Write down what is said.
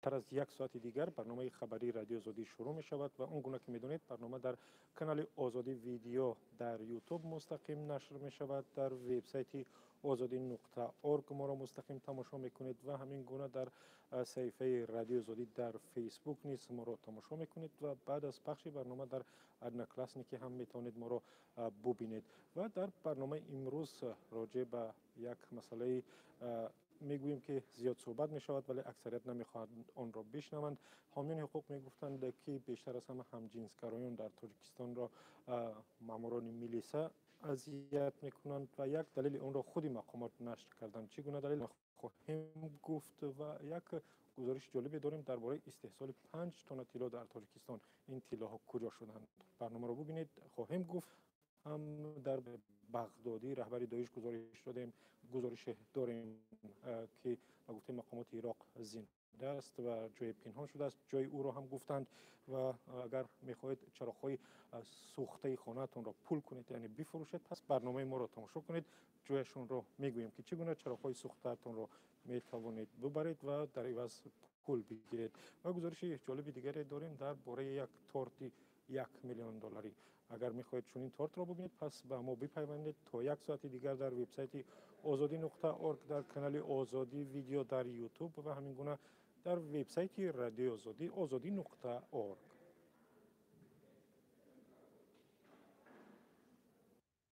Камтар аз як соати дигар барномаи хабарии Радиои Озодӣ шурӯъ мешавад ва он гуна ки медонед, барнома дар канали Озодӣ Видео дар Ютуб мустақим нашр мешавад. Дар вебсайти озодӣ.org моро мустақим тамошо мекунед ва ҳамин гуна дар саҳифаи Радиои Озодӣ дар Фейсбук низ моро тамошо мекунед ва баъд аз пахши барнома дар Одноклассники ҳам метавонед моро бубинед. Ва дар барномаи имрӯз роҷеъ ба як масъалаи мегӯем, ки зиёд суҳбат мешавад, вале аксарият намехоҳанд онро бишнаванд. Ҳомиёни ҳуқуқ мегуфтанд, ки бештар аз ҳама ҳамҷинсгароён дар Тоҷикистонро маъмурони милиса азият мекунанд ва як далели онро худи мақомот нашр карданд. Чӣ гуна далел, хоҳем гуфт. Ва як гузориши ҷолибе дорем дар бораи истеҳсоли 5 тонна тилло дар Тоҷикистон. Ин тиллоҳо куҷо шуданд? Барномаро бубинед, хоҳем гуфт. Ҳам дар Бағдодӣ, раҳбари Доиш, гузориш додем, гузорише дорем, ки ба гуфтаи мақомоти Ироқ зинда аст ва ҷое пинҳон шудааст. Ҷои ӯро ҳам гуфтанд. Ва агар мехоҳед чароғҳои сӯхтаи хонаатонро пул кунед, яъне бифурӯшед, пас барномаи моро тамошо кунед. Ҷояшонро мегӯем, ки чӣ гуна чароғҳои сӯхтаатонро метавонед бубаред ва дар иваз пул бигиред. Ва гузориши ҷолиби дигаре дорем дар бораи як торти 1 миллион долларӣ. Агар мехоҳед чунин тортро бубинед, пас ба мо бипайвандед то як соати дигар дар вебсайти озодӣ.org, дар канали Озодӣ Видео дар Ютуб ва ҳамин гуна дар вебсайти Радиои Озодӣ, озодӣ.org.